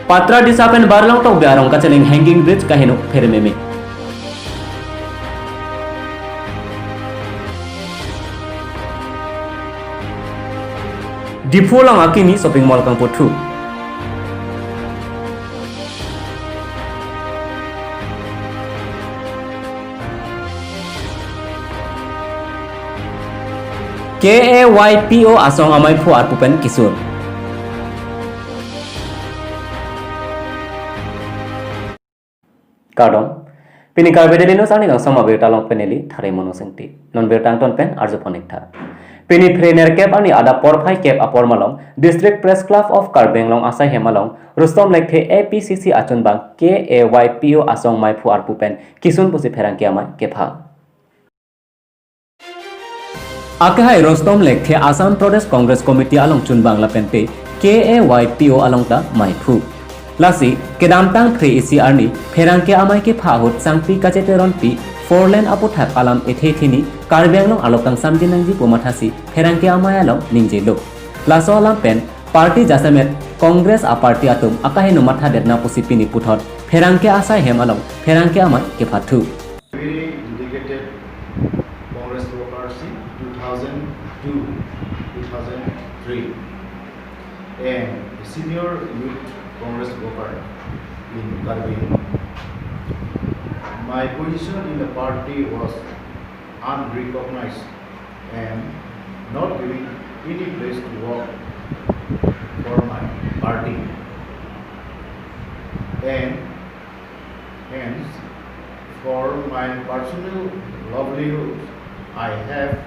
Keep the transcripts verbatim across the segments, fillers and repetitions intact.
Patradisa pen Barlangtokbi arong kacheleng hanging bridge kaheno pherememe. Diphu along akimi shopping mall kangputhu. K A Y P O asong amaiphu arpu pen kisur. Kardom. Pini Karbi Daily News arni kangsam abirta along pen neli Thare Mono Singti. Non birta angton pen arjupon ik tha. Pini Phre nerkep arni adap porphai kep apor malom District Press Club of Karbi Anglong asai hem along Rustom Lekthe A P C C achunbang K A Y P O asong maiphu arpu pen kisun pusi pherangke amei kepha. Akehai Rustom Lekthe Assam Pradesh Congress Committee along chunbang lapen te K A Y P O along ta maiphu. Lasi kedamtang Phre isi arni pherangke amei kepha ahut Sangpi Kache Teronpi four lane aputhak alam ethe thini Karbi Anglong arlo kangsamjin nangji pu mathasi pherangke amei along ningjelo. Laso alam pen party jasemet Congress a party atum akaheno mathadetna pusi pini puthot pherangke asai hem along pherangke amei kephathu. Very dedicated Congress worker since two thousand two, two thousand three, and a senior youth Congress worker in Karbi. My position in the party was unrecognized and not giving any place to work for my party. And hence, for my personal livelihood, I have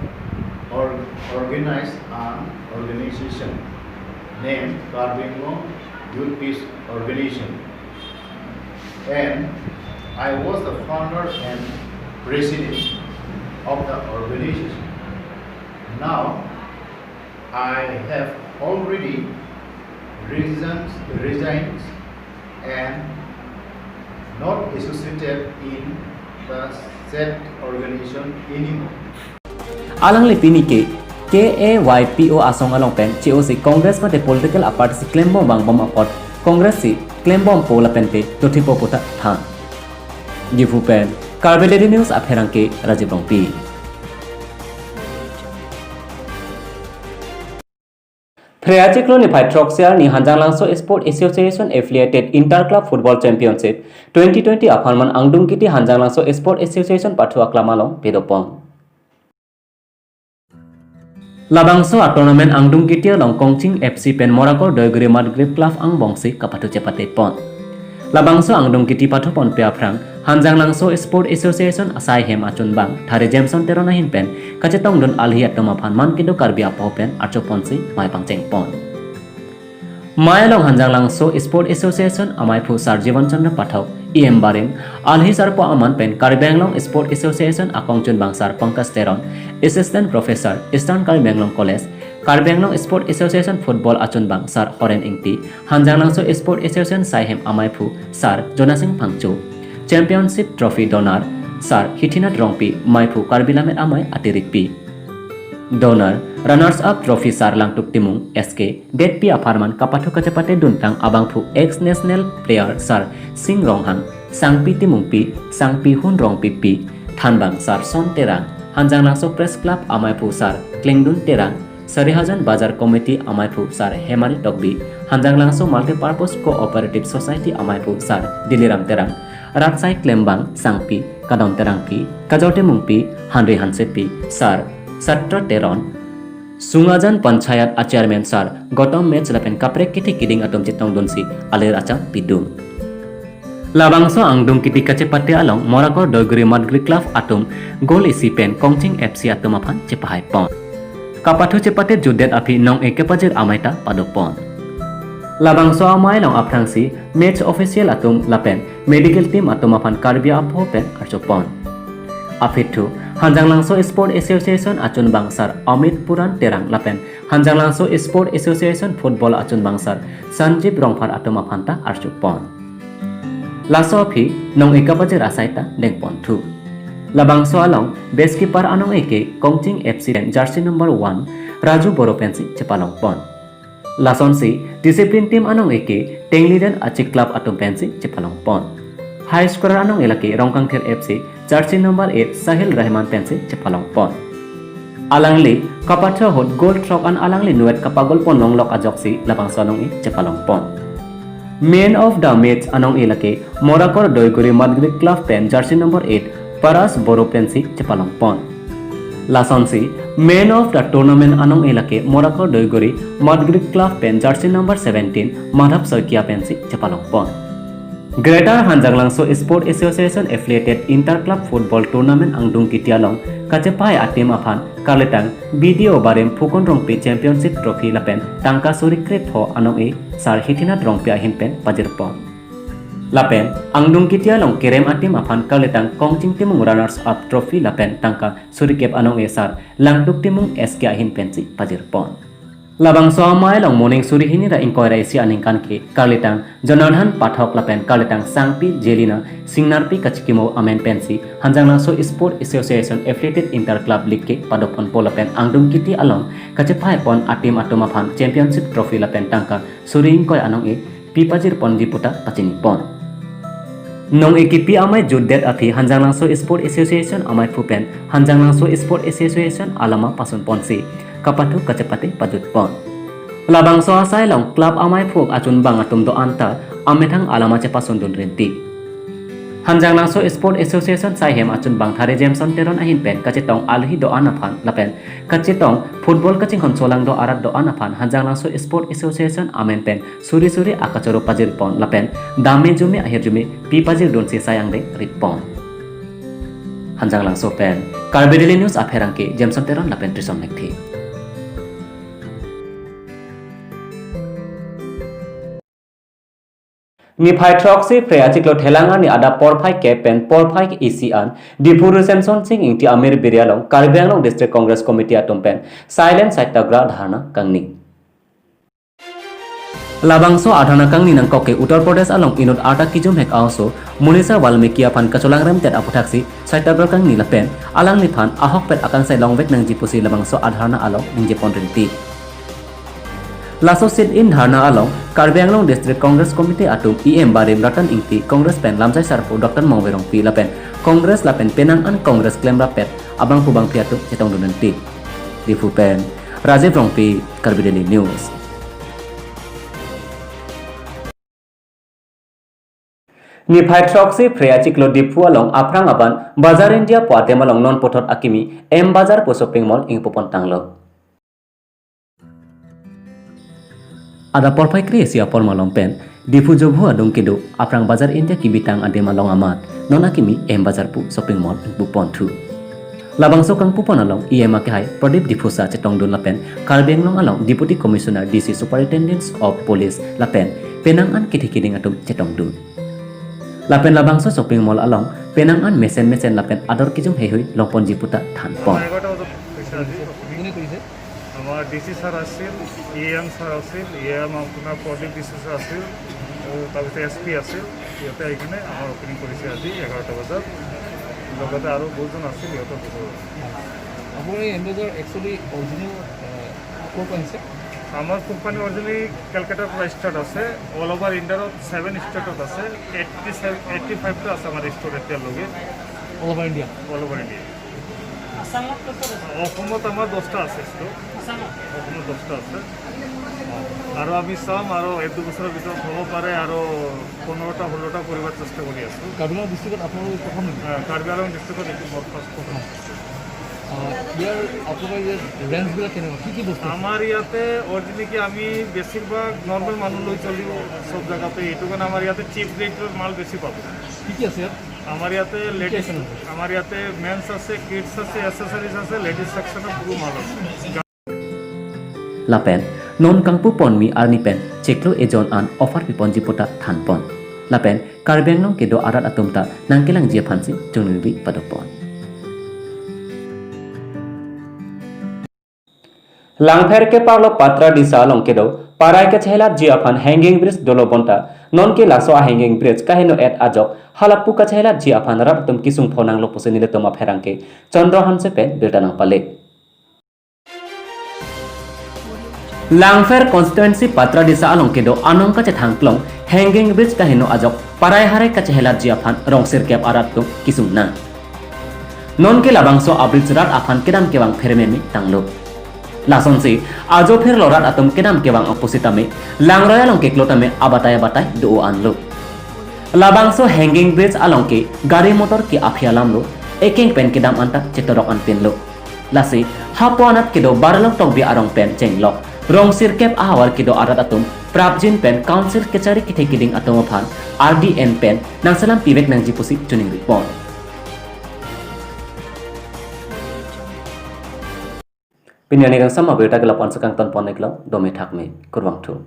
or-, organized an organization named Karbi Anglong Youth Peace Organization. And I was the founder and president of the organization. Now, I have already resigned, resigned and not associated in the said organization anymore. Alangli pini ke K A Y P O asong along pen che-osi Congress mate political a party si klembom vangbom apot Congress si klembompo lapen te dothipo pu ta than. Diphu pen Karbi Daily News apherangke Rajiv Rongpi. Phre achiklo niphai throksi arni Hanjanglangso Sport Association affiliated Inter Club Football Championship twenty twenty apharman Angdung Kiti Hanjanglangso Sport Association pathu aklam along pedopon. Labangso a tournament Angdung Kiti along Kongching F C pen Morakor Doiguri Matgrip Club angbongsi kapathu chepatepon. Labangso Angdung Kiti pathuponpe aphrang Hanjanglangso Sport Association asai hem achunbang Thare Jameson Teron ahin pen kachetongdun alhi atum aphan man kedo Karbi apo pen archoponsi mei pangchengpon. Mei along Hanjanglangso Sport Association amaiphu Sar Jivan Chandra Pathak, E M Barim, alhi sarpo aman pen Karbi Anglong Sport Association akongchunbang Sar Pankaj Teron, Assistant Professor, Eastern Karbi Anglong College, Karbi Anglong Sport Association Football achunbang Sar Horen Ingti, Hanjanglangso Sport Association saihem amaiphu Sar Jonasing Phangcho. Championship Trophy donor Sar Hithinath Rongpi, maiphu Karbi Lammet Amei atirikpi. Donor, Runners Up Trophy Sar Langtuk Timung, S K, detpi apharman kapathu kachepate duntang abangphu ex national player Sar Sing Ronghang, Sangpi Timungpi, Sangpi Hun Rongpipi, thanbang Sar Son Terang, Hanjanglangso Press Club amaiphu Sar Klengdun Terang, Sarihajan Bazar Committee amaiphu Sar Hemari Tokbi, Hanjanglangso Multipurpose Cooperative Society amaiphu Sar Diliram Terang, Ratsai Klembang Sangpi, Kadom Terangpi, Kajor Timungpi, Hanri Hansepi, Sar Satra Teron, Sungajan Panchayat a Chairman Sar Gautam Mech lapen kaprek kithi kiding atum chetongdunsi alir acham pidun. Labangso Angdung Kiti kachepate along Morakor Doiguri Matgrip Club atum goal isi pen Kongching F C atum aphan chepahaipon. Kapathu chepate jutdet aphi nong-e kepajir amei ta padopon. Labangso amei along aphrangsi match official atum lapen medical team atum aphan Karbi apo pen archopon. Aphi thu, Hanjanglangso Sport Association achunbang Sar Amit Puran Terang lapen Hanjanglangso Sport Association Football achunbang Sar Sanjeev Rongphar atum aphan ta archopon. Laso aphi nong-e kepajir asai ta dengponthu. Labangso along best keeper anong-e ke Kongching F C pen jersey number one Raju Boro pensi chepalongpon. Lasonsi discipline team anong-e ke Tengliren Achi Club atum pensi chepalongpon. High scorer anong-e lake Rongkangthir F C jersey number eight Sahil Rahman pensi chepalongpon. Alangli kapathu ahut goal throk an alangli nuet kapagolpon longlok ajoksi labangso anong-e chepalongpon. Man of the match anong-e lake Morakor Doiguri Madgri Club pen jersey number eight Paras Boro pensi chepalongpon. Lasonsi man of the tournament anong-e lake Morakor Doiguri Madgri Club pen jersey number seventeen Madhav Saikia pensi chepalongpon. Greater Hanjanglangso Sport Association affiliated inter club football tournament angdung kiti along kachepahai a-team aphan karlitang B D O barim Phukon Rongpi Championship Trophy lapen tangka suri krepho anong-e Sar Hithinath Rongpi ahin pen pajirpon. Lapen angdung kiti along kerem a-team aphan karlitang Kongching Timung runners up trophy lapen tangka suri kep anong-e Sar Langtuk Timung S K ahin pensi pajirpon. Labangso amei along moning suri hini ra ingkoi ra isi aningkan ke karlitang Jonathan Pathak lapen karlitang Sangpi Jelina Singnarpi kachikimo amen pensi Hanjanglangso Sport Association affiliated inter club league ke padoponpo lapen angdung kiti along kachepahaipon a-team atum aphan championship trophy lapen tangka suri ingkoi anong-e pi pajirponji puta pachinipon. Nong-e kipi amei jutdet aphi Hanjanglangso Sport Association ameiphu pen Hanjanglangso Sport Association alama pasunponsi kapathu kachepate pajutpon. Labangso asai along club ameiphu achunbang atum do-an ta amethang alama chepasundun rinti. Hanjanglangso Sport Association saihem achunbang thare Jameson Teron ahin pen kachetong alhi do-an aphan lapen kachetong football kachinghon cholang do arat do-an aphan Hanjanglangso Sport Association amen pen suri suri akachoro pajirpon lapen dame jume ahirjume pi pajirdunsi sai angdeng ripon. Hanjanglangso pen Karbi Daily News apherangke Jameson Teron lapen Trison Mekthi. Niphai throksi Phre achiklo Thelang arni adap porphai kep pen porphai isi an Diphu Rosemson Sing Ingti Amir Biri along Karbi Anglong District Congress Committee atum pen silent satyagraha dharna kangni. Labangso adharna kangni nangkok ke Uttar Pradesh along inut arta kijumhek a-oso Monisha Valmiki aphan kacholangremdet aputhaksi satyagraha kangni lapen alangliphan ahokpet akangsai longvek nangji pusi labangso adharna along ningjepon rinti. Laso sit-in dharna along Karbi Anglong District Congress Committee atum E M barim Ratan Ingti, Congress pen lamjai sarpo Doctor Mongve Rongpi lapen Congress lapen penang an Congress klemrapet abangphu bangphi atum chetongdun rinti. Diphu pen Rajiv Rongpi, Karbi Daily News. Niphai throksi Phre achiklo Diphu along aphrang aban Bazar India pu adim along non puthot akimi M Bazar pu shopping mall ingpupon tanglo. Adap porphai kre-isi apor malom pen Diphu Jobhu adung kedo aphrang Bazar India kibitang adim along amat non akimi M Bazar pu shopping mall ingpupon thu. Labangso kangpupon along E M akehai Pradip Diphusa chetongdun lapen Karbi Anglong along Deputy Commissioner, D C, Superintendent of Police lapen penang an kethe keding atum chetongdun. Lapen labangso shopping mall along penang an mesen mesen lapen ador kejum heihui longponji puta thanpon. এঘাৰটা বজাত হৈছে আজি। কোনে কৰিছে? আমাৰ D C sir আছিল, E M sir আছিল, E M আপোনাৰ প্ৰদীপ ডি চি ছাৰ আছিল, আৰু তাৰপিছত এছ পি আছিল। সিহঁতে আহি কিনে আমাৰ অপেনিং কৰিছে আজি এঘাৰটা বজাত। লগতে আৰু বহুতজন আছিল, সিহঁতৰ বহুত। আপোনাৰ এই এম বজাৰ একচুৱেলি অৰিজিনেল, আহ, ক'ৰ পৰা আহিছে? আমাৰ কোম্পানী অৰিজিনেলি কেলকাতাৰ পৰা ষ্টাৰ্ট আছে, অল অভাৰ ইণ্ডিয়াত ছেভেন ষ্টেটত আছে, এইটি ছেভেন, এইটি ফাইভটা আছে আমাৰ ষ্ট'ৰ এতিয়ালৈকে। All over India? All over India. আছামত ক'ত ক'ত আছে? অসমত আমাৰ দহটা আছে ষ্ট'ৰ। আছামত? অসমত দহটা আছে। আৰু আমি চাম আৰু এক দুবছৰৰ ভিতৰত হ'ব পাৰে আৰু পোন্ধৰটা, ষোল্লটা কৰিবৰ চেষ্টা কৰি আছোঁ। কাৰ্বি আংলং ডিষ্ট্ৰিক্টত আপোনালোক প্ৰথম নেকি? আহ, কাৰ্বি আংলং ডিষ্ট্ৰিক্টত এইটো মোৰ ফাৰ্ষ্ট প্ৰগ্ৰাম। আহ, ইয়াৰ আপোনালোকৰ ইয়াত ৰেঞ্জবিলাক কেনেকুৱা? কি কি বস্তু আছে? আমাৰ ইয়াতে অৰিজিনেলি কি আমি বেছিভাগ নৰ্মেল মানুহ লৈ চলিব চব জেগাতে, এইটো কাৰণে আমাৰ ইয়াতে চিপ ৰেটৰ মাল বেছি পাব। কি কি আছে ইয়াত? আমাৰ ইয়াতে কি কি লেডিজ, আছে মানে? আমাৰ ইয়াতে মেন্স আছে, কিডছ আছে, এচেছাৰিজ আছে, লেডিজ ছেকশ্যনৰ সৰু মাল আছে। Lapen non kangpupon mi arni pen chiklo ejon an offer piponji puta thanpon. Lapen Karbi Anglong kedo arat atum ta nangkelangji aphansi chunwiwi padopon. Langpher keparlo Patra Disa along kedo parai kachehelatji aphan hanging bridge dolo bonta, nonke laso a-hanging bridge kaheno-et ajok halapu kachehelatji aphan rat atum kesung phonanglo pusi nelitum apherangke Chandra Hanse pen birta nangpale. Langpher constituency Patradisa along kedo anong kachethang klong hanging bridge kaheno ajok parai harai kachehelatji aphan rong sirkep arat atum kesung nang. Nonke labangso a-bridge rat aphan kedam kevang phermeme tanglo. Lasonsi ajo phirlo rat atum kedam kevang apusitame langroi along keklo tame abatai abatai do-o anlo. Labangso hanging bridge along ke gari motor ke aphi alamlo, ekeng pen kedam anta chetorok anpinlo. Lasi hapu anat kedo Baralong Tokbi arong pen chenglok rong sirkep ahavar kedo arat atum prapjin pen council kechari kethe keding atum aphan R D N pen nangselam pivek nangji pusi choningri pon. Pini arni kangsam abirta ke la-an si kangton pon iklo, dome thakme, kurvangthu.